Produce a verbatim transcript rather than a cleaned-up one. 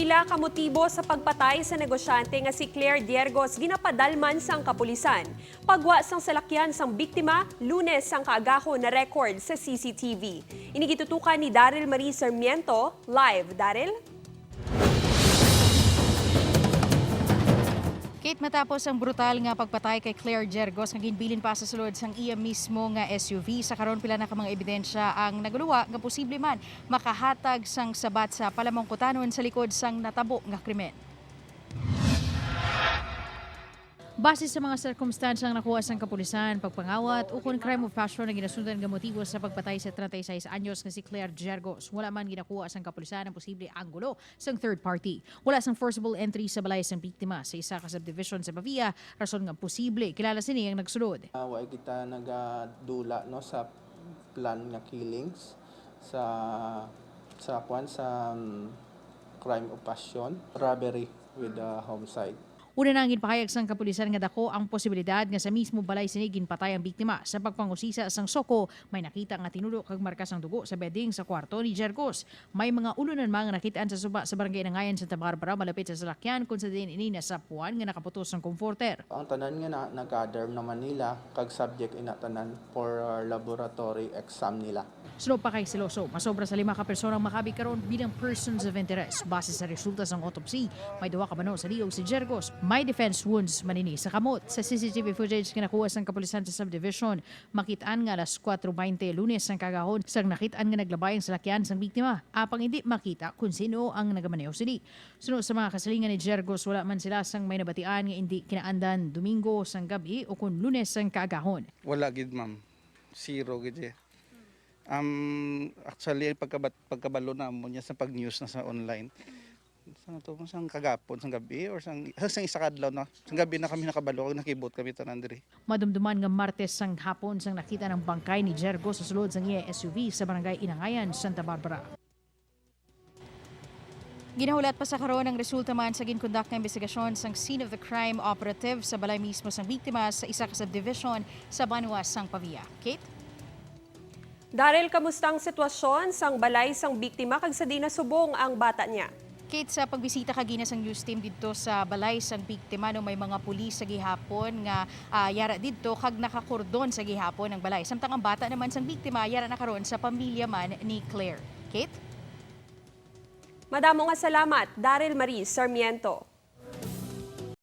Pila ka motibo sa pagpatay sa negosyante nga si Claire Diergos ginapadalman sang kapulisan. Pagwa sang salakyan sang biktima, Lunes sang kaagahon na record sa C C T V. Ini gitutukan ni Daryl Marie Sarmiento. Live, Daryl? Kate, matapos ang brutal nga pagpatay kay Claire Diergos nga ginbilin pa sa sulod sang iya mismo nga S U V, sa karon pila na ka mga ebidensya ang naguluwa nga posible man makahatag sang sabat sa palamungkutanon sa likod sang natabo nga krimen. Base sa mga sirkumstansyang nakuha sang kapulisan, pagpangawat ukon crime of passion ang ginasundan nga motibo sa pagpatay sa treinta y seis anyos nga si Claire Diergos. Wala man ginakuha sang kapulisan ang posible anggulo sang third party. Wala sang forcible entry sa balay sang biktima sa isa ka subdivision sa Pavia, rason nga posible kilala sini ang nagsulod. Ah, wa kita nagadula, no, sa plan nga killings, sa sa kwan, sa um, crime of passion, robbery with the homicide. Una na ang ginpahayag sang kapulisan nga dako ang posibilidad nga sa mismo balay sini ginpatay ang biktima. Sa pagpangusisa sang SOCO, may nakita nga tinulo kag marka sang dugo sa bedding sa kwarto ni Jergos. May mga ulunan man nga nakit-an sa suba sa Barangay Inangayan, Santa Barbara, malapit sa salakyan, kung sa diin ini nasapuan nga nakaputos ang comforter. Ang tanan nga na, na-gather naman nila, kag subject ina tanan for uh, laboratory exam nila. Suno pa kay Siloso, masobra sa lima ka personang makabig karon bilang persons of interest. Base sa resulta sang autopsy, may duha ka bano sa liog si Jergos. May defense wounds man ini sa kamot. Sa C C T V footage nga nakuha sang kapulisan sa subdivision, makit-an nga alas kuwatro baynte Lunes sang kagahon sang nakit-an nga naglabay ang salakyan sang biktima. Apang indi makita kon sino ang nagamaneho sini. Suno sa mga kasilingan ni Jergos, wala man sila sang may nabatian nga indi kinaandan Domingo sang gab-i o kon Lunes sang kaagahon. Wala gid, ma'am. Zero gid siya. Um, actually, pagkabat, pagkabalo na mo niya sa pag-news na sa online. Sa to, sang kagapon, sang gabi, or sang, sang isa kadlaw na. Sang gabi na kami nakabalo, kag nakibot kami tanan diri. Madumduman nga Martes sang hapon sang nakita ang bangkay ni Jergo sa sulod sang iya S U V sa barangay Inangayan, Santa Barbara. Ginahulat pa sa karon ang resulta man sa ginkondak nga imbestigasyon sang scene of the crime operative sa balay mismo sang biktima sa isa ka subdivision sa banwa sang Pavia. Kate? Daryl, kamusta ang sitwasyon sang balay sang biktima kag sa diin nasubong ang bata niya? Kate, sa pagbisita kagina sang news team didto sa balay sang biktima, no, may mga pulis sa gihapon nga ah, yara didto kag nakakordon sa gihapon ang balay. Samtang ang bata naman sang biktima yara na karon sa pamilya man ni Claire. Kate? Madamo nga salamat, Daryl Marie Sarmiento.